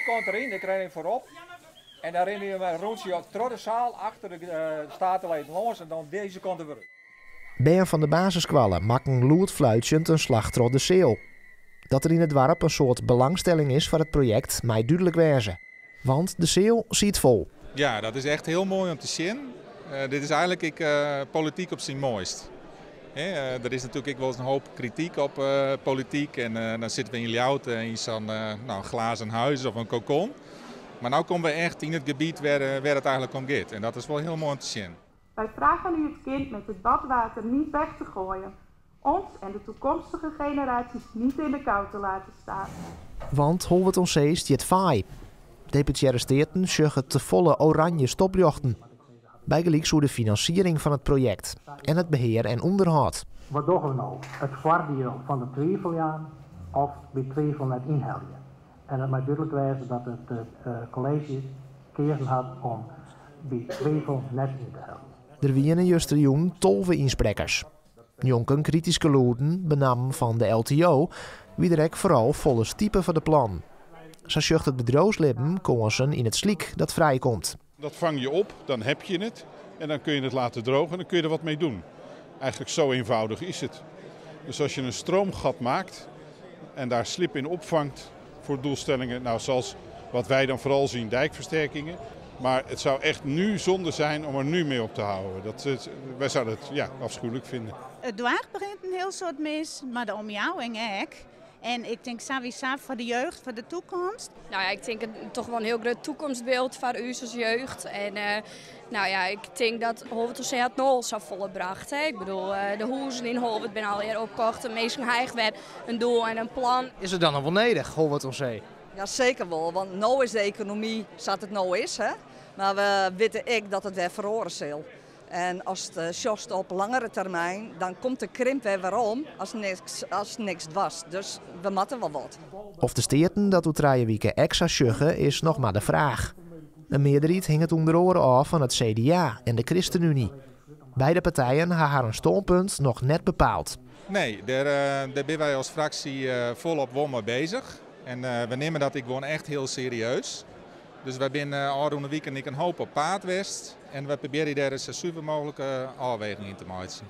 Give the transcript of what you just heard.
kant deryn, ik rin even foarop. En dan rinne we in rûntsje troch de saal achter de steateleden lâns en dan dizze kant der wer út. Bern fan de basisskoalle makken lûd fluitsjend in slach troch de seal. Dat der yn it doarp in soad belangstelling is foar it projekt mei dúdlik wêze. Want de seal siet fol. Ja, dat is echt hiel moai om te sjen. Dit is eigenlik ek polityk op syn moaist. Der is natuerlik ek wolris in hoop krityk op polityk en dan sitte we yn Ljouwert yn sa'n no, glazen huis of in kokon. Mar no komme we echt yn it gebiet wêr it eigenlik om giet en dat is wol hiel moai om te sjen. Wij vragen u het kind met het badwater niet weg te gooien. Ons en de toekomstige generaties niet in de kou te laten staan. Want Holwert oan See stiet faai. Deputearre Steaten sjogge tefolle oranje stopljochten. Bygelyks oer de finansiering fan it projekt en it behear en ûnderhâld. Wat dogge we no? It foardiel fan de twivel jaan of by twivel net ynhelje? En it mei dúdlik wêze dat it kolleezje keazen hat om by twivel net yn te heljen. Der wiene justerjûn 12 ynsprekkers. Njonken krityske lûden, benammen fan de LTO, wie der ek foaral folle stipe foar de plannen. Sa sjocht it bedriuwslibben kânsen yn it slyk dat frijkomt. Dat vang je op, dan heb je het en dan kun je het laten drogen en dan kun je er wat mee doen. Eigenlijk zo eenvoudig is het. Dus als je een stroomgat maakt en daar slib in opvangt voor doelstellingen, nou, zoals wat wij dan vooral zien, dijkversterkingen. Maar het zou echt nu zonde zijn om er nu mee op te houden. Wij zouden het, ja, afschuwelijk vinden. It doarp rint in hiel soad mis, mar de omjouwing ek. En ik tink sawiesa foar de jeugd, foar de takomst. No ja, ik tink it toch wol in hiel grut takomstbyld foar ús as jeugd. En no ja, ik tink dat Holwert oan See hat no al safolle brocht. Hè. Ik bedoel, de hûzen yn Holwert binne allegear opkocht. De minsken ha echt wer in doel en in plan. Is it dan noch wol nedich, Holwert oan See? Ja, seker wol, want no is de ekonomy sa't it no is. Hè? Mar we witte ek dat it wer feroarje sil. En ast sjochst op langere termyn, dan komt de krimp wer werom ast niks doarst. Dus we moatte wol wat. Oft de Steaten dat oer 3 wike ek sa sjogge, is noch mar de fraach. In mearderheid hinget ûnder oare ôf fan it CDA en de ChristenUnie. Beide partijen ha harren stânpunt noch net bepaald. Nee, dêr binne wy as fraksje folop wol mei beuzich. En we nimme dat ek gewoan echt hiel serieus. Dus wy binne ôfrûne wiken ek in hoop op paad west. En wy probearje dêr in sa suver mooglike ôfweging yn te meitsjen.